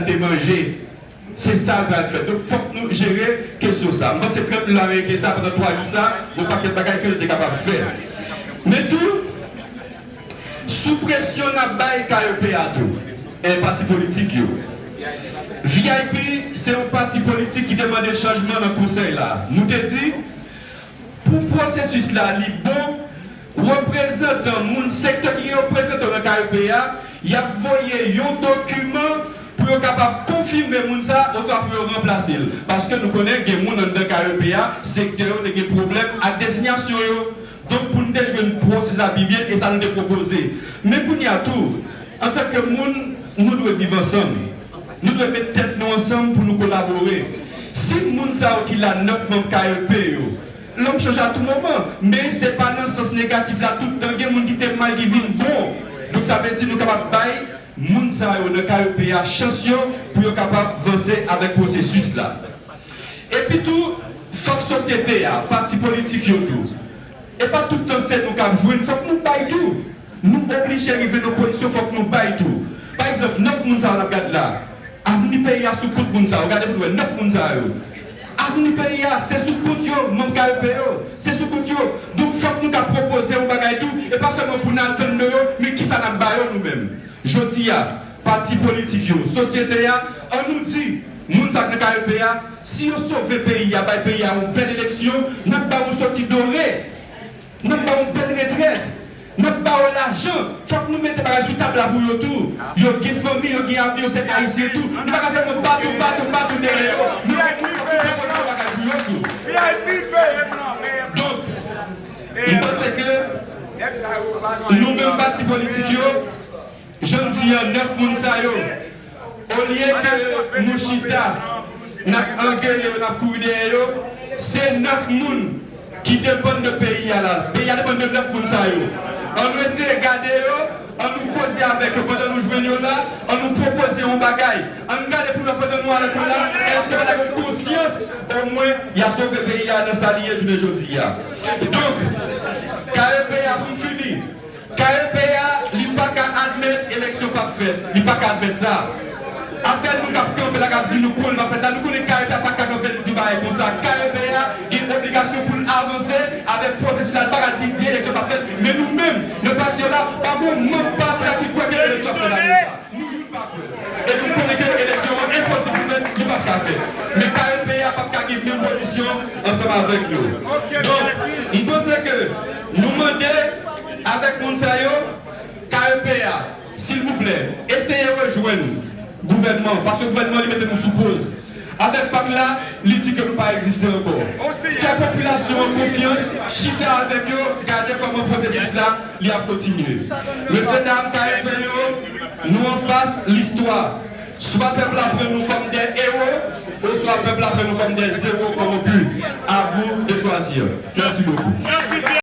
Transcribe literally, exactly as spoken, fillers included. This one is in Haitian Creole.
n te manje. Se sa l pral fè. Donk, fòk nou jere kesyon sa. M panse Trump la reyke sa pandan twa jou sa, yon pakèt bagay ke l te kapab fè. Men tou, sou presyon n ap bay K E P a tou, e pati politik yo. V I P se yon pati politik ki te mande chanjman nan konsèy la. Nou te di, pou pwosesis la li bon, reprezantan moun, sektè ki gen reprezantan nan K E P a, y ap voye yon dokiman pou yo kapab konfime moun sa a, oswa pou yo ranplase l. Paske nou konnen gen moun anndan K E P a, sektè yo te gen pwoblèm ak desinyasyon yo. Donk, pou n te jwenn pwosesis la pi byen, e sa nou te pwopoze. Men kounye a tou, antanke moun, nou dwe viv ansanm. Nou dwe met tèt nou ansanm pou nou kolabore. Si moun sa yo ki la, nèf manm K E P yo, lòm chanje a tou moman, men se pa nan sans negatif la tout tan, gen moun ki te mal ki vin bon. Donk, sa vle di nou kapab bay moun sa yo nan K E P a chans yo pou yo kapab vanse avèk pwosesis la. Epi tou, fòk sosyete a, pati politik yo tou, e pa tout tan se nou k ap jwenn, fòk nou bay tou. Nou oblije rive nan pozisyon, fòk nou bay tou. Pa egzanp, nèf moun sa yo n ap gade la, avni peyi a sou kont moun sa yo. Gade pou nou wè, nèf moun sa yo. Avni peyi a, se sou kont yo, manm K E P yo, se sou kont yo. Donk, fòk nou ka pwopoze yon bagay tou, e pa sèlman pou n al tann de yo, men kisa n ap ba yo nou menm. Jodi a, pati politik yo, sosyete a, an nou di, moun sa k nan K E P a, si yo sove peyi a, bay peyi a yon bèl eleksyon, n ap ba yo yon soti dore. N ap ba yo yon bèl retrèt. N ap ba yo lajan. Fòk nou mete bagay sou tab la pou yo tou. Yo gen fanmi, yo gen avni, yo se Ayisyen tou. Nou pa ka sèlman bat ou, bat ou, bat ou dèyè yo. Nou fòk nou pwopoze yon bagay pou yo tou. Donk, m panse ke nou menm pati politik yo, jan m di an, nèf moun sa yo, olye ke nou chita, n ap angele yo, n ap kouri dèyè yo, se nèf moun ki depann de peyi a la. Peyi a depann de nèf moun sa yo. An nou eseye gade yo, an nou koze avèk yo pandan nou jwenn yo la, an nou pwopoze yon bagay. An nou gade pou nou pandan nou antre la, èske pandan gen konsyans, omwen, y a sove peyi a nan sa li ye jounen jodi a. Donk, K E P a pou m fini. K E P a, li pa ka admèt eleksyon p ap fèt. Li pa ka admèt sa. Afè nou k ap kanpe la, k ap di nou konnen l p ap fèt la, nou konnen K E P a pa ka kanpe, nou di bagay konsa. K E P a gen obligasyon pou l avanse avèk pwosesis la. Li pa ka di, di eleksyon p ap fèt. Men nou menm, nan pati yo la, pa gen manm pati la ki kwè ke eleksyon ap fèt apre sa. Nou youn pa kwè. E nou konnen ke eleksyon an enposib pou fèt, li p ap ka fèt. Men K E P a p ap ka gen menm pozisyon ansanm avèk nou. Donk, m panse ke nou mande avèk moun sa yo, K E P a, silvouplè, eseye rejwenn gouvènman an, paske gouvènman an li mete nou sou poz. Avèk pak la, li di ke nou pa egziste ankò. Fè popilasyon an konfyans, chita avèk yo, gade kòman pwosesis la, li ap kontinye. Mesye dam, K E P yo, nou anfas listwa. Swa pèp la pran nou kòm de ewo, oswa pèp la pran nou kòm de zewo kòwonpi. À vous de choisir.